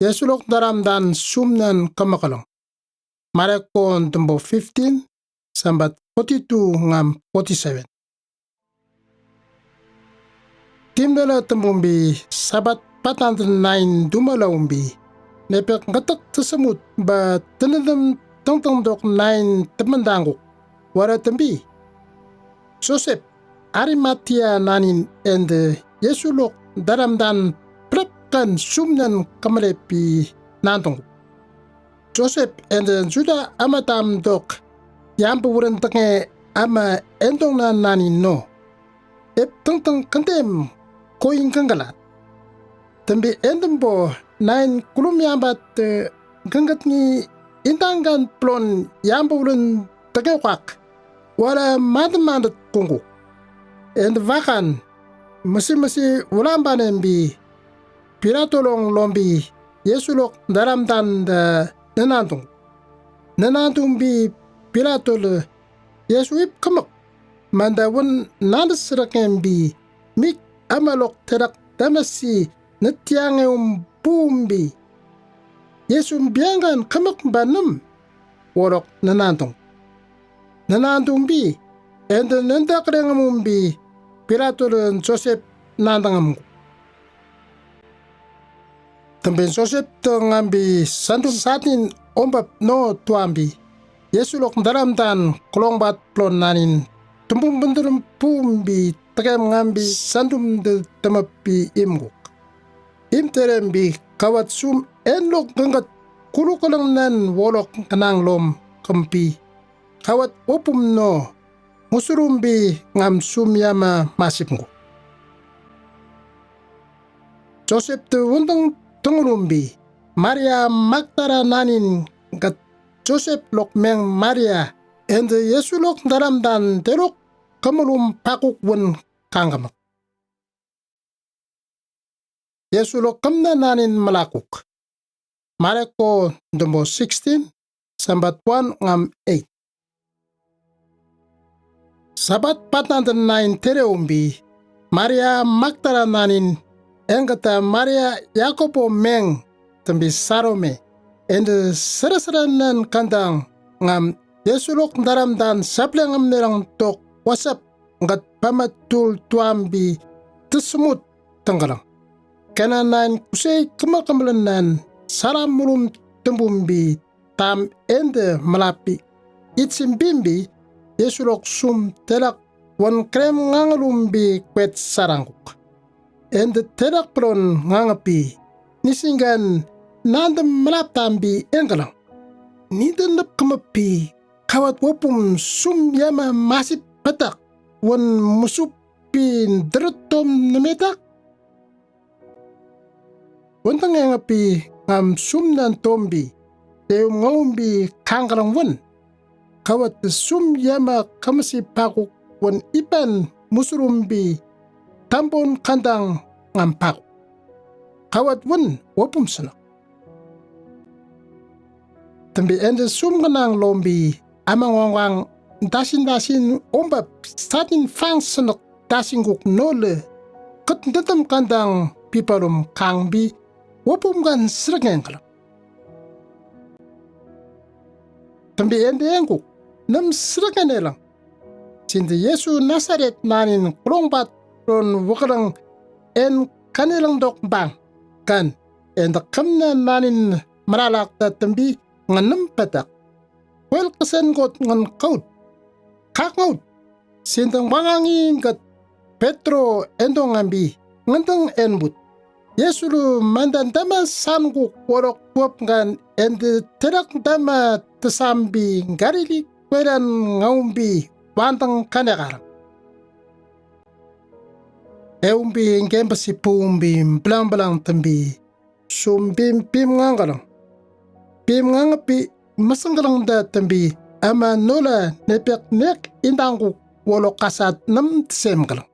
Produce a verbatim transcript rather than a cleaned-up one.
Yesulok daramdan sumnen kamakalong. Mareko dumbo fifteen, sambat forty-two ngam forty-seven. Timdala tembumbi Sabat patnanden nain dumala umbi, nepek ngetek tesemut ba tenedem tengteng dok nain temendangkuk. Wara tembi, Josep Arimatia nanin ende Yesulok daramdan plep kan sumnen kamalepi nantong. Josep ende Juda amadam dok yambu wurendenge ama endongna nanin no. Ep tengteng kendem koin kengkelat. Tembi endembo nain kulum yambat, eh, gengetngi indanggan plon yambu wurendenge wak. Wala mandet mandet kungkuk. Ende wakan mesi-mesi wulambanembi Pilato long lombi Yesulok daramdan da nenantung. Nenantungbi Pilato le Yesu ip kemek. Manda wun nanda serekenbi mik amalok tedak damasi netiange um bumbi. Yesu biangan kemek ba nem wolok nenantung. Nenantungbi ende nenda kerengem umbi Pilato le Josep nandangem. Tembi Josep te ngambi sandum satin ombap no tuambi Yesulok daramdan kelongbat plon nanin tembum bendelem pumbi tekem ngambi sandum de temepi imkuk. Im terembi kawat sum enlok genget kulukelengnen wolok kenang lom kempi. Kawat wopum no musurumbi ngam sum yama masipnguk. Josep te wundeng tengelumbi Maria Magdala nanin gat Josep lok meng Maria ende Yesulok daramdan delok kemulum pakuk wun kangkemek. Yesulok kemna nanin melakuk. Mareko dumbo sixteen, sambat one ngam eight. Sabat patnanden nain tere umbi Maria Magdala nanin engketa Maria Yakobo meng tembi Salome ende sere-serenen kandang ngam Yesulok daramdan saplengem nelang tok wasap ngat pamatul tuambi tesemut tengkelang. Kena nain kusei kemel-kemelenan salam mulum tembumbi tam ende melapi itsim bimbi Yesulok sum telak wan kerem ngangelumbi kwet sarangkuk. Ende telak pelon ngangepi nisinggan nandem melap tambi engkelang. Niden lep kemepi kawat wopum sum yama masip petak wan musup pin deretom nemetak. Wantang engepi ngam sum nan tombi teum ngaumbi kangkelang wan. Kawat sum yama kemesi pakuk wan ipan musurumbi tambon kandang ngam pakuk. Kawat wan wopum senak. Tembi ende sum kenang lombi amang wangwang dasin-dasin ombap satin fang senak dasingkuk nole ket ndetem kandang pipalum kangbi wopum gan serekenkelang. Tembi ende engkuk nem serekenelang. Sinde Yesu Nasaret nanin kelongbat ron wekelang en kanelang dok bang kan ende kemna nanin meralak ta tembi ngan nem petak. Wel kesen kot ngan kaut. Kak ngaut. Sinde wangangi ngat Petro endong ngambi ngandeng enbut. Yesu lu mandan dama sankuk wolok wop ngan ende telak dama tesambi Galili kwelan ngaumbi wantang kanekalang. Eumbi ngembesi pumbi belang-belang tembi sum bim bim ngangekelang. Bim ngangepi mesengkelang da tembi ama nola nepek nek indangkuk wolok kasat nem tesemkelang.